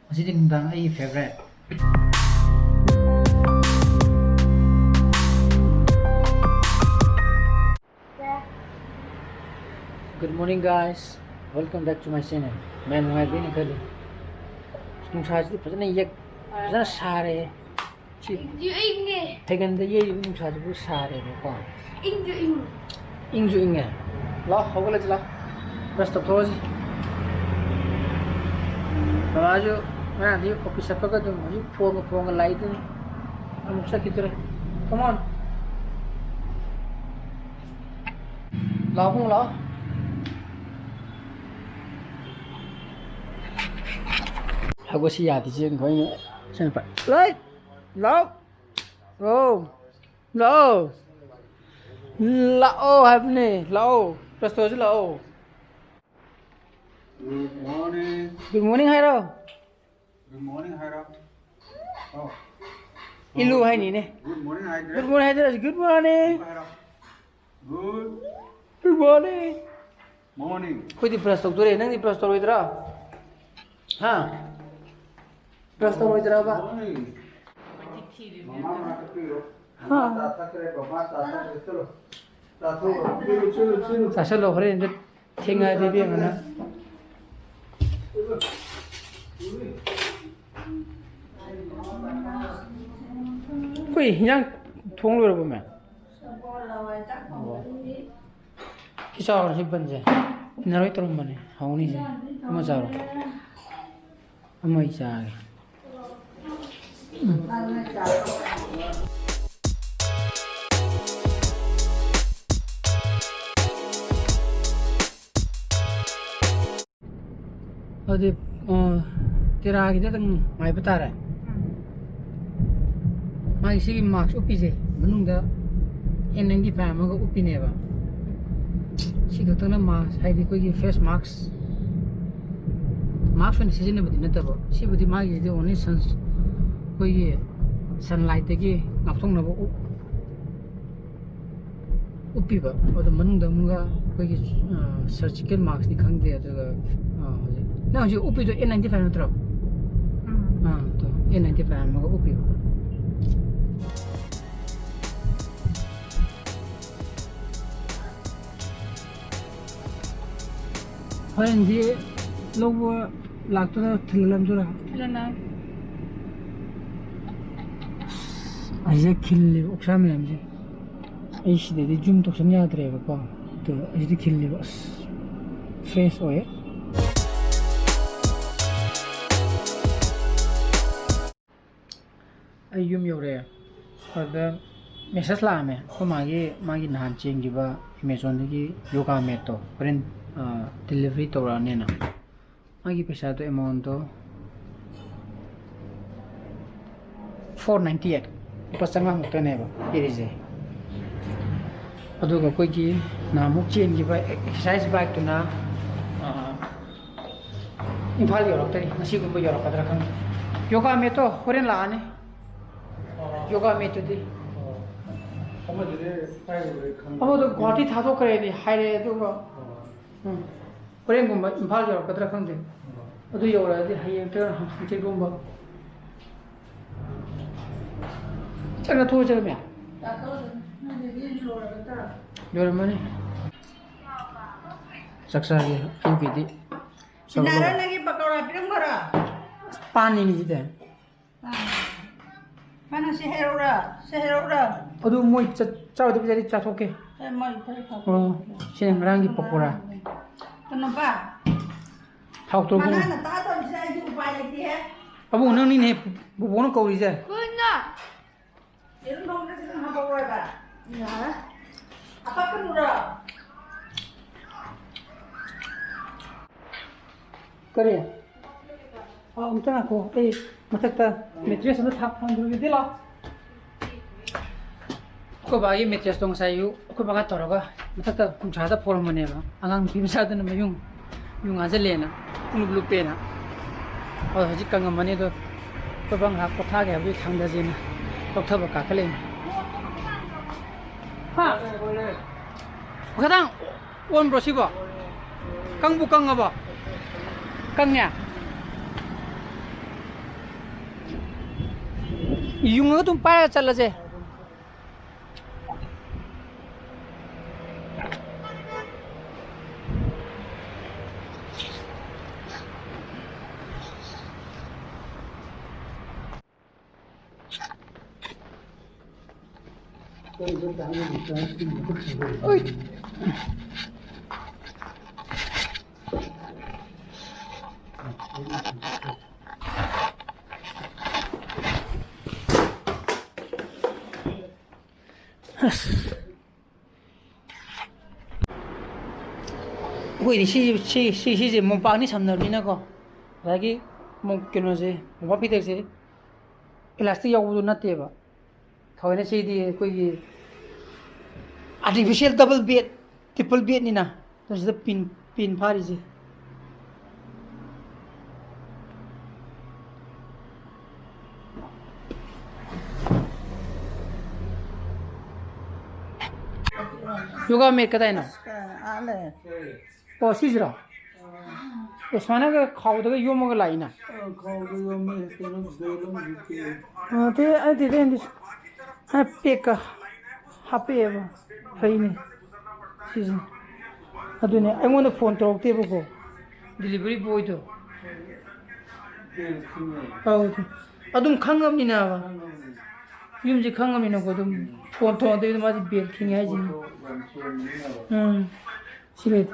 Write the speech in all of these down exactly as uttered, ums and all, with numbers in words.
ꯉꯁꯤꯗꯤ ꯅꯨꯡꯗꯥꯡ ꯑꯩꯒꯤ favourite. Good morning, guys. Welcome back to my channel. ꯃꯌꯥꯝ ꯅꯨꯡꯉꯥꯏꯕꯤꯅ ꯈꯜꯂꯤ꯫ ꯅꯨꯡꯁꯥꯁꯤꯗꯤ ꯐꯖꯅ ꯌꯦꯛ ꯐꯖꯅ ꯁꯥꯔꯦ꯫ ꯁꯤ ꯏꯪꯁꯨ ꯏꯪꯉꯦ꯫ ꯐꯩꯒꯟꯗ ꯌꯩꯔꯤꯕ ꯅꯨꯡꯁꯥꯁꯤꯕꯨ ꯁꯥꯔꯦꯕꯀꯣ꯫ ꯏꯪꯁꯨ ꯏꯪꯉꯦ꯫ ꯏꯪꯁꯨ ꯏꯪꯉꯦ꯫ ꯂꯥꯛꯑꯣ, ꯍꯧꯒꯠꯂꯁꯤ ꯂꯥꯛꯑꯣ꯫ ꯕ꯭ꯔꯁ ꯇꯧꯊꯣꯛꯑꯁꯤ꯫ ꯕꯕꯥꯁꯨ ꯉꯔꯥꯡꯗꯤ ꯑꯣꯐꯤꯁ ꯆꯠꯄꯒ ꯑꯗꯨꯝ ꯍꯧꯖꯤꯛ ꯐꯣꯟꯒ ꯐꯣꯟꯒ ꯂꯥꯛꯏꯗꯨꯅꯤ꯫ ꯑꯃꯨꯛ ꯆꯠꯈꯤꯗꯣꯔꯦ꯫ Come on. ꯂꯥꯛꯑꯣ, ꯏꯕꯨꯡꯉꯣ, ꯂꯥꯛꯑꯣ꯫ ꯍꯧꯒꯠꯁꯤ ꯌꯥꯗꯦ, ꯆꯦꯟꯈꯣ꯫ ꯑꯩꯅ ꯁꯦꯡꯅ ꯄꯥꯏ-, ꯂꯩ! ꯂꯥꯛꯑꯣ! ꯂꯥꯛꯑꯣ! ꯂꯥꯛꯑꯣ! ꯂꯥꯛꯑꯣ ꯍꯥꯏꯕꯅꯦ, ꯂꯥꯛꯑꯣ! ꯕ꯭ꯔꯁ ꯇꯧꯔꯁꯤ ꯂꯥꯛꯑꯣ! Good morning. Good morning ꯍꯥꯏꯔꯣ꯫ Good morning ꯍꯥꯏꯔꯣ꯫ ꯑꯣ꯫ ꯏꯜꯂꯨ ꯍꯥꯏꯅꯤꯅꯦ꯫ Good morning ꯍꯥꯏꯗ꯭ꯔꯦ꯫ Good morning ꯍꯥꯏꯗ꯭ꯔꯦ, good morning꯫ ꯑꯃꯨꯛꯀ ꯍꯥꯏꯔꯣ꯫ Good꯫ Good morning꯫ Morning꯫ ꯑꯩꯈꯣꯏꯗꯤ ꯕ꯭ꯔꯁ ꯇꯧꯗꯣꯔꯦ, ꯅꯪꯗꯤ ꯕ꯭ꯔꯁ ꯇꯧꯔꯣꯏꯗ꯭ꯔꯥ? ꯍꯥ? ꯕ꯭ꯔꯁ ꯇꯧꯔꯣꯏꯗ꯭ꯔꯕ? Morning꯫ ꯃꯃꯥ ꯃꯅꯥꯛꯇ ꯄꯤꯔꯣ꯫ ꯍꯥ? ꯃꯃꯥ ꯆꯥ ꯊꯛꯈ꯭ꯔꯦ, ꯕꯕꯥ ꯆꯥ ꯊꯛꯈ꯭ꯔꯦ, ꯆꯠꯂꯣ꯫ ꯆꯥꯊꯣꯛꯑꯣ꯫ ꯆꯤꯜꯂꯨ, ꯆꯤꯜꯂꯨ, ꯆꯤꯜꯂꯨ꯫ ꯆꯥꯁꯤꯜꯂꯣ, ꯍꯣꯔꯦꯟ ꯊꯦꯡꯉꯛꯑꯗꯤ ꯏꯕꯦꯝꯃꯅ꯫ ꯑꯩꯈꯣꯏ ꯍꯤꯟꯖꯥꯡ ꯊꯣꯡ ꯂꯣꯏꯔꯕꯣ, ꯃꯦꯝ? ꯑꯣ꯫ ꯁꯤ ꯆꯥꯎꯔꯣ, ꯁꯤ ꯕꯟꯁꯦ꯫ ꯏꯟꯅꯔꯣꯏ ꯇꯧꯔꯝꯕꯅꯦ꯫ ꯍꯥꯎꯅꯤꯁꯦ꯫ ꯑꯃ ꯆꯥꯔꯣ꯫ ꯑꯃ ꯑꯩ ꯆꯥꯒꯦ꯫ ꯎꯝ꯫ ꯑꯗꯨꯗꯤ, ꯑ, ꯇꯦꯔꯥꯒꯤꯗ ꯑꯗꯨꯝ ꯉꯥꯏꯕ ꯇꯥꯔꯦ꯫ ꯃꯥꯒꯤ ꯁꯤꯒꯤ ꯃꯥꯛꯁ ꯎꯞꯄꯤꯁꯦ ꯃꯅꯨꯡꯗ ꯑꯦꯟ ꯅꯥꯏꯟꯇꯤ ꯐꯥꯏꯚ ꯑꯃꯒ ꯎꯞꯄꯤꯅꯦꯕ꯫ ꯁꯤ ꯈꯛꯇꯅ ꯃꯥꯛꯁ, ꯍꯥꯏꯗꯤ ꯑꯩꯈꯣꯏꯒꯤ ꯐꯦꯁ ꯃꯥꯛꯁ, ꯃꯥꯛꯁ ꯑꯣꯏꯅ ꯁꯤꯖꯤꯟꯅꯕꯗꯤ ꯅꯠꯇꯕ꯫ ꯁꯤꯕꯨꯗꯤ ꯃꯥꯒꯤꯁꯤꯗꯤ only suns-, ꯑꯩꯈꯣꯏꯒꯤ ꯁꯟꯂꯥꯏꯠꯇꯒꯤ ꯉꯥꯛꯊꯣꯛꯅꯕ ꯎꯞ-, ꯎꯞꯄꯤꯕ꯫ ꯑꯗꯨ ꯃꯅꯨꯡꯗ ꯑꯃꯨꯛꯀ ꯑꯩꯈꯣꯏꯒꯤ, ꯑ, ꯁꯔꯖꯤꯀꯦꯜ ꯃꯥꯛꯁꯅꯤ ꯈꯪꯗꯦ, ꯑꯗꯨꯒ, ꯑ, ꯍꯧꯖꯤꯛ, ꯅꯪ ꯍꯧꯖꯤꯛ ꯎꯞꯄꯤꯗꯣ ꯑꯦꯟ ꯅꯥꯏꯟꯇꯤ ꯐꯥꯏꯚ ꯅꯠꯇ꯭ꯔꯣ? ꯑꯥ, ꯇꯣ, ꯑꯦꯟ ꯅꯥꯏꯟꯇꯤ ꯐꯥꯏꯚ ꯑꯃꯒ ꯎꯞꯄꯤꯌꯨ꯫ ꯍꯣꯔꯦꯟꯗꯤ ꯂꯧꯕ ꯂꯥꯛꯇꯣꯏꯔꯥ, ꯊꯤꯜꯍꯜꯂꯝꯗꯣꯏꯔꯥ? ꯊꯤꯜꯍꯜꯂꯛꯑꯣ꯫ ꯑꯁꯤꯗ ꯈꯤꯜꯂꯤꯕ ꯑꯣꯛꯁꯥ ꯃꯌꯥꯝꯁꯦ꯫ ꯑꯩ ꯁꯤꯗꯗꯤ ꯖꯨꯝ ꯇꯧꯁꯟ ꯌꯥꯗ꯭ꯔꯦꯕꯀꯣ꯫ ꯑꯗꯣ ꯑꯁꯤꯗ ꯈꯤꯜꯂꯤꯕ ꯑꯁ ꯐ꯭ꯔꯦꯁ ꯑꯣꯏꯌꯦ꯫ ꯑꯩ ꯌꯨꯝ ꯌꯧꯔꯛꯑꯦ꯫ ꯑꯗꯨꯗ ꯃꯦꯁꯦꯖ ꯂꯥꯛꯑꯝꯃꯦ꯫ ꯑꯩꯈꯣꯏ ꯃꯥꯒꯤ, ꯃꯥꯒꯤ ꯅꯍꯥꯟ ꯆꯦꯟꯈꯤꯕ ꯑꯦꯃꯦꯖꯣꯟꯗꯒꯤ ꯌꯣꯒꯥ ꯃꯦꯠꯇꯣ ꯍꯣꯔꯦꯟ, ꯑ, ꯗꯤꯂꯤꯚꯔꯤ ꯇꯧꯔꯛꯑꯅꯦꯅ꯫ ꯃꯥꯒꯤ ꯄꯩꯁꯥꯗꯣ, ꯑꯦꯃꯥꯎꯟꯗꯣ ꯐꯣꯔ ꯅꯥꯏꯟꯇꯤ ꯑꯩꯠ, ꯂꯨꯄꯥ ꯆꯥꯝꯃꯉꯥ ꯃꯨꯛꯇꯅꯦꯕ ꯄꯤꯔꯤꯁꯦ꯫ ꯑꯗꯨꯒ ꯑꯩꯈꯣꯏꯒꯤ ꯅꯍꯥꯟꯃꯨꯛ ꯆꯦꯟꯈꯤꯕ ꯑꯦꯛꯁꯔꯁꯥꯏꯁ ꯕꯥꯏꯛꯇꯨꯅ, ꯑ, ꯏꯝꯐꯥꯜ ꯌꯧꯔꯛꯇꯔꯤ, ꯉꯁꯤꯒꯨꯝꯕ ꯌꯧꯔꯛꯀꯗ꯭ꯔꯥ ꯈꯪꯗꯦ꯫ ꯌꯣꯒꯥ ꯃꯦꯠꯇꯣ ꯍꯣꯔꯦꯟ ꯂꯥꯛꯑꯅꯤ꯫ ꯌꯣꯒꯥ ꯃꯦꯠꯇꯨꯗꯤ꯫ ꯑꯃꯗꯨꯗꯤ ꯀꯥꯏ ꯌꯧꯈ꯭ꯔꯦ ꯈꯪꯗꯦ꯫ ꯑꯃꯗꯣ ꯒꯨꯍꯥꯇꯤ ꯊꯥꯗꯣꯛꯈ꯭ꯔꯦꯗꯤ ꯍꯥꯏꯔꯛꯑꯦ, ꯑꯗꯨꯒ, ꯎꯝ, ꯍꯣꯔꯦꯟꯒꯨꯝꯕ ꯏꯝꯐꯥꯜ ꯌꯧꯔꯛꯀꯗ꯭ꯔꯥ ꯈꯪꯗꯦ꯫ ꯑꯗꯨ ꯌꯧꯔꯛꯑꯗꯤ ꯍꯌꯦꯡ ꯅꯠꯇ꯭ꯔꯒ ꯍꯪꯆꯤꯠꯀꯨꯝꯕ꯫ ꯆꯥꯛ ꯆꯥꯊꯣꯛꯑ ꯆꯠꯂꯃꯦ? ꯂꯣꯏꯔꯝꯃꯅꯤ꯫ ꯆꯥꯛ ꯆꯥꯒꯦ, ꯑꯌꯨꯛꯀꯤꯗꯤ꯫ ꯏꯟꯅꯔ, ꯅꯪꯒꯤ ꯄꯀꯧꯔꯥ ꯄꯤꯔꯝꯈ꯭ꯔꯣ? ꯑꯁ, ꯄꯥꯟꯅꯤꯅꯦ ꯁꯤꯗꯤ꯫ ꯑꯥ꯫ ꯃꯥꯅ ꯁꯤ ꯍꯩꯔꯛꯎꯔꯥ? ꯁꯤ ꯍꯩꯔꯛꯎꯔꯥ? ꯑꯗꯨ ꯃꯣꯏ ꯆꯠ-, ꯆꯥꯔꯣꯏꯗꯕ ꯂꯩꯔꯗꯤ ꯆꯥꯊꯣꯛꯀꯦ꯫ ꯑꯦ, ꯃꯣꯏ ꯈꯔ ꯊꯥꯎ ꯑꯣ, ꯁꯤꯅ ꯉꯔꯥꯡꯒꯤ ꯄꯀꯧꯔꯥ꯫ ꯀꯩꯅꯣꯕ? ꯊꯥꯎ ꯇꯧꯔꯒ ꯃꯅꯥꯅ ꯇꯥꯗꯕꯁꯦ ꯑꯩꯗꯤ ꯎꯄꯥꯏ ꯂꯩꯇꯦꯍꯦ꯫ ꯑꯕꯨꯡ, ꯅꯪꯅꯤꯅꯦ ꯕꯨꯕꯣꯛꯅ ꯀꯧꯔꯤꯁꯦ꯫ ꯀꯨꯏꯅ꯫ ꯌꯦꯔꯨꯝ ꯊꯣꯡꯕꯗ ꯈꯤꯇꯪ ꯍꯥꯞꯄꯛꯑꯣ ꯍꯥꯏꯕ꯫ ꯌꯥꯔꯦ꯫ ꯍꯥꯞꯄꯛꯀꯅꯨꯔꯣ? ꯀꯔꯤ? ꯑꯥ, ꯑꯝꯇ ꯉꯥꯏꯈꯣ, ꯑꯩ ꯃꯊꯛꯇ ꯃꯦꯇ꯭ꯔꯦꯁ ꯑꯃ ꯊꯥ-, ꯊꯝꯗ꯭ꯔꯤꯒꯦ, ꯂꯥꯎ꯫ ꯑꯩꯈꯣꯏ ꯕꯥꯒꯤ ꯃꯦꯇ꯭ꯔꯦꯁꯇꯣ ꯉꯁꯥꯏ ꯑꯌꯨꯛ ꯑꯩꯈꯣꯏ ꯕꯥꯒ ꯇꯧꯔꯒ ꯃꯊꯛꯇ ꯅꯨꯡꯁꯥꯗ ꯐꯧꯔꯝꯕꯅꯦꯕ꯫ ꯑꯉꯥꯡ ꯅꯨꯄꯤ ꯃꯆꯥꯗꯨꯅ ꯃꯌꯨꯡ, ꯃꯌꯨꯡ ꯍꯥꯟꯖꯜꯂꯦꯅ, ꯄꯨꯡꯂꯨꯞ ꯂꯨꯞꯄꯦꯅ꯫ ꯑꯗꯣ ꯍꯧꯖꯤꯛ ꯀꯪꯉꯝꯃꯅꯤ, ꯑꯗꯣ ꯑꯩꯈꯣꯏ ꯕꯥ ꯉꯥꯏꯍꯥꯛ ꯄꯣꯊꯥꯒꯦ ꯍꯥꯏꯕꯗꯨꯒꯤ ꯊꯥꯡꯗꯁꯦꯅ ꯂꯧꯊꯕ ꯀꯥꯈꯠꯂꯛꯏꯅꯤ꯫ ꯍꯥ? ꯃꯈꯥ ꯊꯥꯡ꯫ ꯑꯣꯟꯕ꯭ꯔꯣ ꯁꯤꯕꯣ? ꯀꯪꯕꯨ ꯀꯪꯉꯕꯣ? ꯀꯪꯉꯦ? ꯌꯨꯡꯉꯒ ꯑꯗꯨꯝ ꯄꯥꯏꯔꯒ ꯆꯠꯂꯁꯦ꯫ ꯑꯩꯈꯣꯏꯗꯤ ꯁꯤ, ꯁꯤ, ꯁꯤ, ꯁꯤꯁꯦ ꯃꯣꯝꯄꯥꯛ ꯑꯅꯤ ꯁꯝꯅꯕꯅꯤꯅꯀꯣ, ꯉꯁꯥꯏꯒꯤ ꯃꯣ-, ꯀꯩꯅꯣꯁꯦ, ꯃꯣꯝꯄꯥꯛ ꯐꯤꯗꯛꯁꯦ elastic ꯌꯥꯎꯕꯗꯨ ꯅꯠꯇꯦꯕ꯫ ꯊꯑꯣꯏꯅ ꯁꯤꯗꯤ ꯑꯩꯈꯣꯏꯒꯤ artificial double bed, triple bedꯅꯤꯅ, ꯑꯗꯨ ꯁꯤꯗ ꯄꯤꯟ, ꯄꯤꯟ ꯐꯥꯔꯤꯁꯦ꯫ ꯌꯣꯒꯥ ꯃꯦꯠ ꯀꯗꯥꯏꯅꯣ? ꯑꯥ ꯂꯩ꯫ ꯑꯣ, ꯁꯤꯁꯤꯔꯣ? ꯑꯦ, ꯁꯨꯃꯥꯏꯅꯒ ꯈꯥꯎꯗꯒ ꯌꯣꯝꯃꯒ ꯂꯥꯛꯏꯅ? ꯑ, ꯈꯥꯎꯗ ꯌꯣꯝꯃꯦ, ꯀꯩꯅꯣ, ꯕꯦꯜ ꯑꯃꯁꯨ ꯄꯤꯔꯦ꯫ ꯑ, ꯑꯇꯩ, ꯑꯩꯗꯤ, ꯑꯩꯗꯤ, ꯑ, ꯄꯦꯛꯀ ꯍꯥꯞꯄꯛꯑꯦꯕ꯫ ꯐꯩꯅꯦ ꯁꯤꯁꯦ꯫ ꯑꯗꯨꯅꯦ, ꯑꯩꯉꯣꯟꯗ ꯐꯣꯟ ꯇꯧꯔꯛꯇꯦꯕꯀꯣ, delivery boyꯗꯣ꯫ ꯕꯦꯜ ꯈꯪꯉꯦ꯫ ꯑꯧ, ꯑꯗꯨꯝ ꯈꯪꯉꯕꯅꯤꯅꯕ꯫ ꯈꯪꯉꯕꯅꯤ꯫ ꯌꯨꯝꯁꯦ ꯈꯪꯉꯕꯅꯤꯅꯀꯣ, ꯑꯗꯨꯝ ꯐꯣꯟ ꯇꯧꯔꯛꯇꯕꯤꯗ ꯃꯥꯗꯤ ꯕꯦꯜ ꯈꯤꯡꯉꯦ ꯍꯥꯏꯁꯤꯅꯤ꯫ ꯐꯣꯇꯣ ꯌꯥꯝ ꯆꯦꯟꯕꯅꯤꯅꯕ꯫ ꯎꯝ꯫ ꯁꯤ ꯂꯩ꯫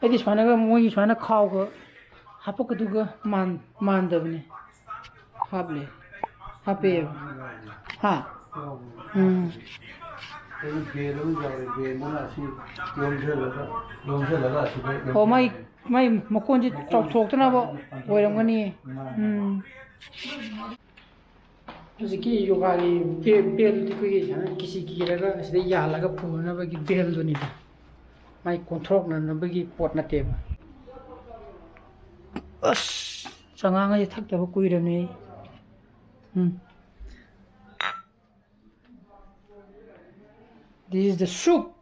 ꯑꯩꯗꯤ ꯁꯨꯃꯥꯏꯅꯒ ꯃꯣꯏꯒꯤ ꯁꯨꯃꯥꯏꯅ ꯈꯥꯎꯒ ꯍꯥꯄꯛꯀꯗꯨꯒ ꯃꯥꯟ-, ꯃꯥꯟꯗꯕꯅꯦ꯫ ꯍꯥꯞꯂꯦ꯫ ꯍꯥꯞꯄꯦ꯫ ꯍꯥ? ꯎꯝ꯫ ꯑꯩ ꯕꯦꯜ ꯑꯃ ꯌꯥꯎꯔꯦ꯫ ꯕꯦꯜꯗꯨꯅ ꯑꯁꯤ ꯌꯣꯝꯁꯤꯜꯂꯒ, ꯌꯣꯝꯁꯤꯜꯂꯒ ꯑꯁꯤꯗ ꯑꯣ, ꯃꯥꯏ, ꯃꯥꯏ ꯃꯀꯣꯟꯁꯦ ꯆꯥꯎꯊꯣꯛꯇꯅꯕ ꯑꯣꯏꯔꯝꯒꯅꯤ꯫ ꯎꯝ꯫ ꯍꯧꯖꯤꯛꯀꯤ ꯌꯣꯒꯥꯒꯤ ꯕꯦ-, ꯕꯦꯜꯗꯨꯗꯤ ꯑꯩꯈꯣꯏꯒꯤ ꯁꯨꯃꯥꯏꯅ ꯀꯤꯁꯤ ꯀꯤꯔꯒ ꯁꯤꯗ ꯌꯥꯜꯂꯒ ꯄꯨꯅꯅꯕꯒꯤ ꯕꯦꯜꯗꯨꯅꯤꯗ꯫ ꯃꯥꯏ ꯀꯣꯟꯊꯣꯔꯛꯅꯅꯕꯒꯤ ꯄꯣꯠ ꯅꯠꯇꯦꯕ꯫ ꯑꯁ, ꯆꯉꯥꯡ ꯍꯥꯏꯁꯦ ꯊꯛꯇꯕ ꯀꯨꯏꯔꯕꯅꯦ ꯑꯩ꯫ ꯎꯝ꯫ This is the soup.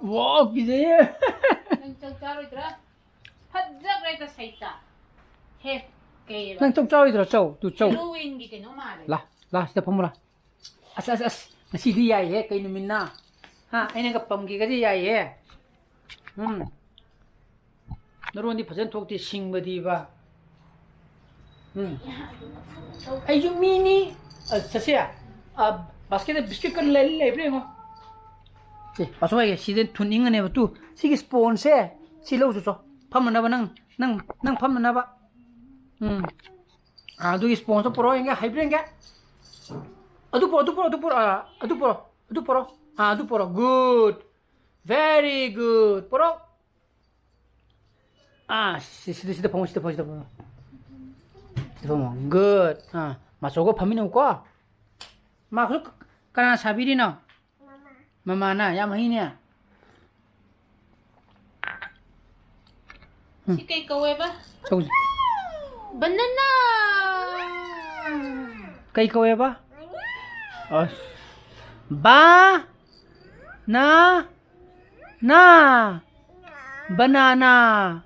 ꯋꯥꯎ, ꯀꯤꯖꯩꯌꯦ꯫ ꯅꯪ ꯆꯧ ꯆꯥꯔꯣꯏꯗ꯭ꯔꯥ? ꯐꯖꯈ꯭ꯔꯦꯗ ꯁꯩꯇ꯫ ꯍꯦ, ꯀꯩꯕ? ꯅꯪ ꯆꯧ ꯆꯥꯔꯣꯏꯗ꯭ꯔꯣ? ꯆꯧ, ꯇꯨ ꯆꯧ꯫ ꯍꯦꯂꯣꯋꯤꯟꯒꯤ ꯀꯩꯅꯣ ꯃꯥꯜꯂꯦ꯫ ꯂꯥ, ꯂꯥ, ꯁꯤꯗ ꯐꯝꯃꯨ ꯂꯥ꯫ ꯑꯁ, ꯑꯁ, ꯑꯁ, ꯉꯁꯤꯗꯤ ꯌꯥꯏꯍꯦ, ꯀꯩ ꯅꯨꯃꯤꯠꯅ? ꯍꯥ, ꯑꯩꯅꯒ ꯄꯝꯒꯦꯒꯁꯦ ꯌꯥꯏꯍꯦ꯫ ꯎꯝ꯫ ꯅꯔꯣꯟꯗꯤ ꯐꯖꯅ ꯊꯣꯛꯇꯦ, ꯁꯤꯡꯕꯗꯤꯕ꯫ ꯎꯝ꯫ ꯑꯩꯁꯨ ꯃꯤꯅꯤ꯫ ꯑ, ꯆꯠꯁꯦ꯫ ꯑ, ꯕꯥꯁꯀꯦꯠꯇ ꯕꯤꯁꯀꯤꯠꯀ ꯂꯩ-, ꯂꯩꯕ꯭ꯔꯥ ꯌꯦꯡꯉꯣ꯫ ꯁꯦ, ꯄꯥꯁꯣ ꯍꯥꯏꯒꯦ, ꯁꯤꯗ ꯊꯨꯅꯤꯡꯉꯅꯦꯕ꯫ ꯇꯨ, ꯁꯤꯒꯤ ꯁ꯭ꯄꯣꯟꯁꯦ, ꯁꯤ ꯂꯧ ꯆꯠꯁꯣ꯫ ꯐꯝꯅꯅꯕ ꯅꯪ, ꯅꯪ, ꯅꯪ ꯐꯝꯅꯅꯕ꯫ ꯎꯝ꯫ ꯑꯥ, ꯑꯗꯨꯒꯤ ꯁ꯭ꯄꯣꯟꯁꯇꯣ ꯄꯨꯔꯛꯑꯣ ꯌꯦꯡꯒꯦ, ꯍꯩꯕ꯭ꯔꯥ ꯌꯦꯡꯒꯦ꯫ ꯑꯗꯨ ꯄꯨꯔꯛꯑꯣ, ꯑꯗꯨ ꯄꯨꯔꯛꯑꯣ, ꯑꯗꯨ ꯄꯨꯔꯛꯑꯣ, ꯑꯥ, ꯑꯗꯨ ꯄꯨꯔꯛꯑꯣ, ꯑꯗꯨ ꯄꯨꯔꯛꯑꯣ꯫ ꯑꯥ, ꯑꯗꯨ ꯄꯨꯔꯛꯑꯣ꯫ Good. Very good. ꯄꯨꯔꯛꯑꯣ꯫ ꯑꯥ, ꯁꯤ-, ꯁꯤꯗ, ꯁꯤꯗ ꯐꯝꯃꯣ, ꯁꯤꯗ ꯐꯝꯃꯣ, ꯁꯤꯗ ꯐꯝꯃꯣ꯫ Good. ꯑꯥ, ꯃꯥꯆꯧꯒ ꯐꯝꯃꯤꯟꯅꯧꯀꯣ꯫ ꯃꯥ ꯍꯧꯖꯤꯛ ꯀꯅꯥ ꯁꯥꯕꯤꯔꯤꯅꯣ? ꯃꯃꯥꯅ꯫ ꯌꯥꯝ ꯍꯩꯅꯦ꯫ ꯎꯝ꯫ ꯁꯤ ꯀꯩ ꯀꯧꯋꯦꯕ? ꯆꯧꯁꯦ꯫ Banana! ꯀꯩ ꯀꯧꯋꯦꯕ? ꯑꯁ꯫ ꯕꯥ-, ꯅꯥ-, ꯅꯥ꯫ Banana꯫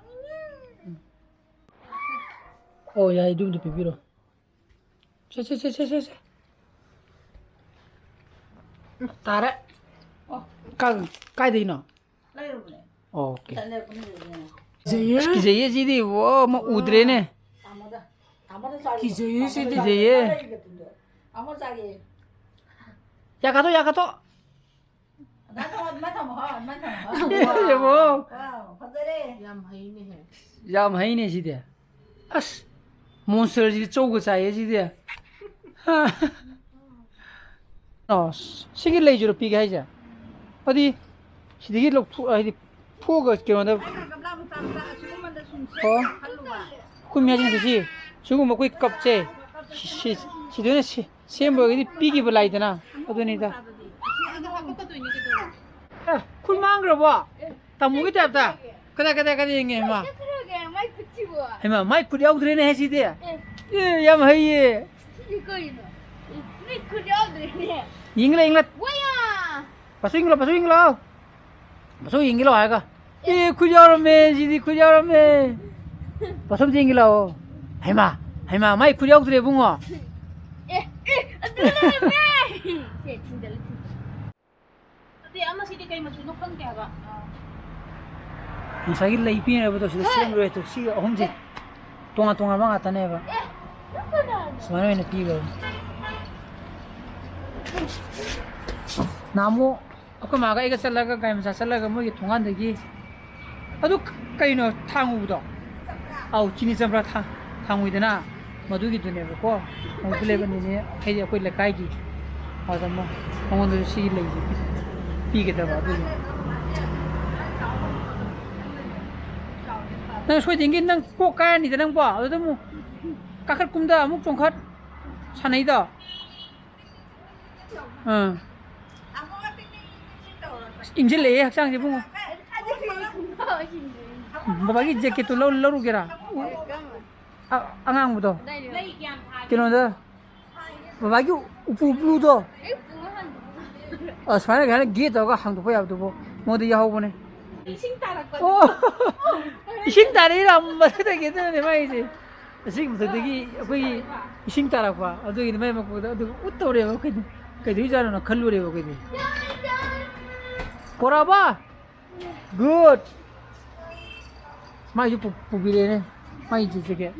ꯑꯣ, ꯌꯥꯏ, ꯑꯗꯨꯝꯗ ꯄꯤꯕꯤꯔꯣ꯫ ꯁꯦ, ꯁꯦ, ꯁꯦ, ꯁꯦ, ꯁꯦ, ꯁꯦ꯫ ꯇꯥꯔꯦ꯫ ꯑꯣ꯫ ꯀꯥ-, ꯀꯥꯏꯗꯩꯅꯣ? ꯂꯩꯔꯨꯕꯅꯦ꯫ ꯑꯣꯀꯦ꯫ ꯆꯠꯂꯦ, ꯄꯨꯟꯅ ꯂꯩꯔꯨꯕꯅꯦ꯫ ꯀꯤꯖꯩꯌꯦ꯫ ꯑꯁ, ꯀꯤꯖꯩꯌꯦ ꯁꯤꯗꯤ꯫ ꯑꯣ, ꯑꯃ ꯎꯗ꯭ꯔꯦꯅꯦ꯫ ꯇꯥꯃꯣꯗ, ꯇꯥꯃꯣꯗ ꯆꯥꯒꯦ꯫ ꯀꯤꯖꯩꯌꯦ ꯁꯤꯗꯤ꯫ ꯇꯥꯃꯣꯗ ꯀꯤꯖꯩꯌꯦ꯫ ꯆꯥꯒꯦ꯫ ꯇꯥꯃꯣ ꯆꯥꯒꯦ꯫ ꯌꯥ ꯀꯥꯊꯣꯛ, ꯌꯥ ꯀꯥꯊꯣꯛ꯫ ꯑꯗꯨꯃꯥꯏꯅ ꯊꯝꯃꯣ, ꯑꯗꯨꯃꯥꯏꯅ ꯊꯝꯃꯣ, ꯑꯗꯨꯃꯥꯏꯅ ꯊꯝꯃꯣ꯫ ꯌꯦꯡꯉꯣ꯫ ꯋꯥꯎ, ꯐꯖꯔꯦ꯫ ꯌꯥꯝ ꯍꯩꯅꯦꯍꯦ꯫ ꯌꯥꯝ ꯍꯩꯅꯦ ꯁꯤꯗꯤ꯫ ꯑꯁ, ꯃꯣꯟꯁꯇꯔꯁꯤꯗꯤ ꯆꯧꯒ ꯆꯥꯏꯌꯦ ꯁꯤꯗꯤ꯫ ꯑꯁ, ꯁꯤꯒꯤ ꯂꯩꯁꯤꯔꯣ ꯄꯤꯒꯦ ꯍꯥꯏꯁꯦ? ꯑꯗꯨꯗꯤ ꯁꯤꯗꯒꯤ ꯂꯧꯊꯣꯛ-, ꯍꯥꯏꯗꯤ ꯐꯨꯛꯑꯒ ꯀꯩꯅꯣꯗ꯫ ꯑꯩꯅ ꯒꯝꯂꯥ ꯃꯆꯥ ꯃꯆꯥ ꯑꯁꯤꯒꯨꯝꯕꯗ ꯁꯨꯝ ꯑꯣ꯫ ꯁꯦꯝꯃꯒ ꯈꯜꯂꯨꯕ꯫ ꯑꯩꯈꯣꯏ ꯃꯌꯥꯝꯁꯤꯡꯁꯦ ꯁꯤ-, ꯁꯤꯒꯨꯝꯕ ꯑꯩꯈꯣꯏ ꯀꯞꯁꯦ ꯁꯤ-, ꯁꯤ-, ꯁꯤꯗ ꯑꯣꯏꯅ ꯁꯦ-, ꯁꯦꯝꯕ ꯑꯣꯏꯔꯒꯗꯤ ꯄꯤꯈꯤꯕ ꯂꯥꯏꯗꯅ꯫ ꯑꯗꯨꯅꯤꯗ꯫ ꯑꯦ, ꯈꯨꯠ ꯃꯥꯡꯈ꯭ꯔꯕꯣ? ꯇꯥꯃꯣꯒꯤ ꯇꯥꯏꯞꯇ꯫ ꯀꯗꯥꯏ, ꯀꯗꯥꯏ, ꯀꯗꯥꯏ ꯌꯦꯡꯒꯦ, ꯍꯩꯃꯥ? ꯆꯠꯈ꯭ꯔꯒꯦ, ꯃꯥꯏ ꯈꯨꯠꯁꯤꯕꯨ꯫ ꯍꯩꯃꯥ, ꯃꯥꯏ ꯈꯨꯠ ꯌꯥꯎꯗ꯭ꯔꯦꯅꯦ ꯍꯦ ꯁꯤꯗꯤ꯫ ꯑꯦ꯫ ꯑꯦ, ꯌꯥꯝ ꯍꯩꯌꯦ꯫ ꯁꯤ ꯀꯩꯅꯣ? ꯑꯦ, ꯃꯥꯏ ꯈꯨꯠ ꯌꯥꯎꯗ꯭ꯔꯦꯅꯦ꯫ ꯌꯦꯡꯂ, ꯌꯦꯡꯂ꯫ ꯋꯥꯌꯥ! ꯄꯥꯁꯨ ꯌꯦꯡꯂꯣ, ꯄꯥꯁꯨ ꯌꯦꯡꯂꯣ꯫ ꯃꯁꯧ ꯌꯦꯡꯒꯦ ꯂꯥꯛꯑꯣ ꯍꯥꯏꯔꯒ꯫ ꯑꯦ, ꯈꯨꯠ ꯌꯥꯎꯔꯝꯃꯦ, ꯁꯤꯗꯤ ꯈꯨꯠ ꯌꯥꯎꯔꯝꯃꯦ꯫ ꯄꯣꯠꯁꯝꯗ ꯌꯦꯡꯒꯦ ꯂꯥꯛꯑꯣ꯫ ꯍꯩꯃꯥ, ꯍꯩꯃꯥ, ꯃꯥꯏ ꯈꯨꯠ ꯌꯥꯎꯗ꯭ꯔꯦ ꯏꯕꯨꯡꯉꯣ꯫ ꯑꯦ, ꯑꯦ, ꯑꯗꯨ ꯂꯩꯔꯝꯃꯦ꯫ ꯁꯦ, ꯊꯤꯟꯖꯜꯂꯨ, ꯊꯤꯟꯖꯜꯂꯨ꯫ ꯅꯠꯇꯦ, ꯑꯃꯁꯤꯗꯤ ꯀꯩ ꯃꯆꯨꯅꯣ ꯈꯪꯗꯦ ꯍꯥꯏꯕ꯫ ꯉꯁꯥꯏꯒꯤ ꯂꯩ ꯄꯤꯅꯕꯗꯣ ꯁꯤꯗ ꯍꯦ! ꯁꯦꯝꯂꯣꯏ ꯇꯨ, ꯁꯤꯒ ꯑꯍꯨꯝꯁꯦ꯫ ꯍꯦ! ꯇꯣꯉꯥꯟ ꯇꯣꯉꯥꯟꯕ ꯉꯥꯛꯇꯅꯦꯕ꯫ ꯑꯦ! ꯅꯪ ꯀꯅꯥꯅꯣ? ꯁꯨꯃꯥꯏꯅ ꯑꯣꯏꯅ ꯄꯤꯈ꯭ꯔꯕꯅꯤ꯫ ꯅꯍꯥꯟꯃꯨꯛ ꯑꯩꯈꯣꯏ ꯃꯥꯒ ꯑꯩꯒ ꯆꯠꯂꯒ, ꯒꯥꯔꯤ ꯃꯆꯥ ꯆꯠꯂꯒ, ꯃꯣꯏꯒꯤ ꯊꯣꯡꯒꯥꯟꯗꯒꯤ ꯑꯗꯨ ꯀꯩꯅꯣ ꯊꯥꯡꯉꯨꯕꯗꯣ? ꯑꯧ, ꯆꯤꯅꯤ ꯆꯝꯄ꯭ꯔꯥ ꯊꯥ-, ꯊꯥꯡꯉꯨꯏꯗꯅ, ꯃꯗꯨꯒꯤꯗꯨꯅꯦꯕꯀꯣ꯫ ꯃꯗꯨ ꯂꯩꯕꯅꯤꯅꯦ, ꯍꯥꯏꯗꯤ ꯑꯩꯈꯣꯏ ꯂꯩꯀꯥꯏꯒꯤ꯫ ꯑꯗ ꯃ-, ꯃꯉꯣꯟꯗꯁꯨ ꯁꯤꯒꯤ ꯂꯩꯁꯦ ꯄꯤ-, ꯄꯤꯒꯗꯕ ꯑꯗꯨꯒꯤ꯫ ꯅꯪ ꯁꯣꯏꯗꯅꯒꯤ ꯅꯪ ꯀꯣꯛ ꯀꯥꯏꯔꯅꯤꯗ ꯅꯪꯕꯣ꯫ ꯑꯗꯨꯗ ꯑꯃꯨꯛ ꯀꯥꯈꯠ ꯀꯨꯝꯗ ꯑꯃꯨꯛ ꯆꯣꯡꯈꯠ ꯁꯥꯟꯅꯩꯗꯣ꯫ ꯑꯥ꯫ ꯏꯪꯁꯤꯜꯂꯛꯑꯦ ꯍꯛꯆꯥꯡꯁꯦ ꯏꯕꯨꯡꯉꯣ꯫ ꯕꯕꯥꯒꯤ ꯖꯦꯀꯦꯠꯇꯨ ꯂꯧ-, ꯂꯧꯔꯨꯒꯦꯔꯥ? ꯑ-, ꯑꯉꯥꯡꯕꯗꯣ꯫ ꯀꯩꯅꯣꯗ ꯕꯕꯥꯒꯤ ꯎꯄꯨ ꯕ꯭ꯂꯨꯗꯣ꯫ ꯑ, ꯁꯨꯃꯥꯏꯅ ꯀꯩ ꯍꯥꯏꯅꯤ, ꯒꯦ ꯇꯧꯔꯒ ꯍꯥꯡꯗꯣꯛꯄ ꯌꯥꯕꯗꯨꯕꯨ ꯃꯉꯣꯟꯗ ꯌꯥꯎꯍꯧꯕꯅꯦ꯫ ꯏꯁꯤꯡ ꯇꯥꯔꯛꯄꯗꯣ꯫ ꯑꯣ! ꯏꯁꯤꯡ ꯇꯥꯔꯛꯏꯔꯥ? ꯃꯊꯛꯇꯒꯤ ꯑꯗꯨꯅꯅꯦ ꯃꯥꯏꯁꯦ꯫ ꯑꯁꯤꯒꯤ ꯃꯊꯛꯇꯒꯤ ꯑꯩꯈꯣꯏꯒꯤ ꯏꯁꯤꯡ ꯇꯥꯔꯛꯄ, ꯑꯗꯨꯒꯤꯗꯤ ꯃꯥꯏ ꯃꯀꯣꯛꯇ ꯑꯗꯨꯒ ꯎꯠ ꯇꯧꯔꯦꯕ ꯑꯩꯈꯣꯏꯗꯤ꯫ ꯀꯩꯗꯧꯖꯥꯠꯅꯣꯅ ꯈꯜꯂꯨꯔꯦꯕ ꯑꯩꯈꯣꯏꯗꯤ꯫ ꯄꯣꯔꯛꯑꯕ? Good! ꯃꯥꯏꯁꯨ ꯄꯨ-, ꯄꯨꯕꯤꯔꯛꯑꯦꯅꯦ꯫ ꯃꯥꯏ ꯖꯦꯀꯦꯠ꯫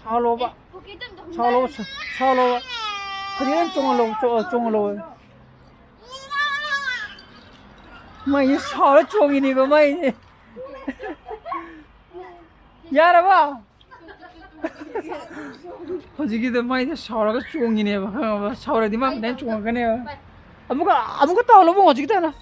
ꯁꯥꯎꯂꯣꯕ꯫ ꯑꯦ, ꯄꯣꯀꯦꯠꯇ ꯑꯝꯇ ꯁꯥꯎꯂꯣꯕ, ꯍꯨꯟꯗꯣꯛꯑꯣ꯫ ꯁꯥꯎ-, ꯁꯥꯎꯂꯣꯕ꯫ ꯍꯧꯖꯤꯛ ꯅꯪ ꯆꯣꯡꯍꯜꯂꯣ, ꯆꯣ-, ꯆꯣꯡꯍꯜꯂꯣ꯫ ꯃꯥꯏꯁꯦ ꯁꯥꯎꯔ ꯆꯣꯡꯉꯤꯅꯦꯕ ꯃꯥꯏꯁꯦ꯫ ꯌꯥꯔꯕ? ꯍꯧꯖꯤꯛꯀꯤꯗꯣ ꯃꯥꯏꯁꯦ ꯁꯥꯎꯔꯒ ꯆꯣꯡꯉꯤꯅꯦꯕ, ꯈꯪꯉꯕ? ꯁꯥꯎꯔꯗꯤ ꯃꯥ ꯃꯊꯟ ꯆꯣꯡꯉꯛꯀꯅꯦꯕ꯫ ꯑꯃꯨꯛꯀ, ꯑꯃꯨꯛꯀ ꯇꯧꯍꯜꯂꯣ ꯏꯕꯨꯡꯉꯣ, ꯍꯧꯖꯤꯛꯀꯤꯗꯣ ꯍꯥꯟꯅ꯫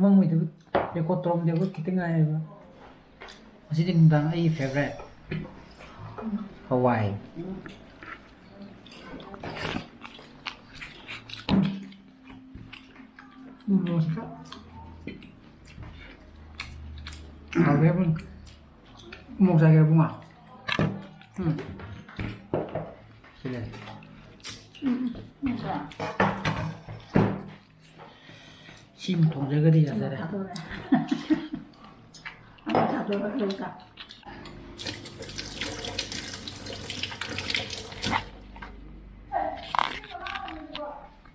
ꯃꯃꯥꯡꯉꯩꯗꯨ record ꯇꯧꯔꯝꯗꯦꯕ, ꯈꯤꯇꯪ ꯉꯥꯏꯌꯦꯕ꯫ ꯉꯁꯤꯗꯤ ꯅꯨꯡꯗꯥꯡ ꯑꯩꯒꯤ favourite ꯍꯋꯥꯏ꯫ ꯎꯝ, ꯃꯣꯔꯣꯛꯁꯦ ꯈꯔ ꯍꯥꯎꯔꯦ ꯏꯕꯨꯡ꯫ ꯃꯣꯔꯣꯛ ꯆꯥꯒꯦ ꯏꯕꯨꯡꯉꯣ꯫ ꯎꯝ꯫ ꯁꯤ ꯂꯩ꯫ ꯎꯝ, ꯎꯝ, ꯎꯝ꯫ ꯁꯤꯃ ꯊꯣꯡꯖꯒꯗꯤ ꯌꯥꯖꯔꯦ꯫ ꯊꯥꯗꯣꯔꯦ꯫ ꯑꯃ ꯊꯥꯗꯣꯔꯛꯂꯒ꯫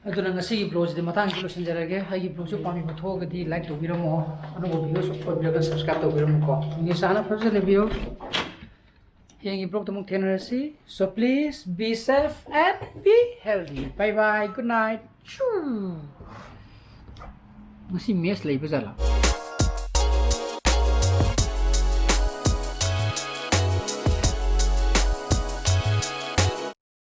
ꯑꯗꯨꯅ ꯉꯁꯤꯒꯤ vlogꯁꯤꯗꯤ ꯃꯇꯥꯡꯁꯤꯗ ꯂꯣꯏꯁꯤꯟꯖꯔꯒꯦ꯫ ꯑꯩꯒꯤ vlogꯁꯨ ꯄꯥꯝꯕꯤꯕ ꯊꯣꯛꯑꯒꯗꯤ like ꯇꯧꯕꯤꯔꯝꯃꯣ, ꯑꯅꯧꯕ videos ꯑꯣꯏꯕꯤꯔꯒ subscribe ꯇꯧꯕꯤꯔꯝꯃꯨꯀꯣ꯫ ꯅꯤꯁꯥꯅ ꯐꯖꯅ ꯂꯩꯕꯤꯌꯨ꯫ ꯍꯌꯦꯡꯒꯤ vlogꯇ ꯑꯃꯨꯛ ꯊꯦꯡꯅꯔꯁꯤ꯫ So please be safe and be healthy. Bye bye. Good night. ꯁꯨ꯫ ꯉꯁꯤ match ꯂꯩꯕ ꯖꯥꯠꯂꯥ?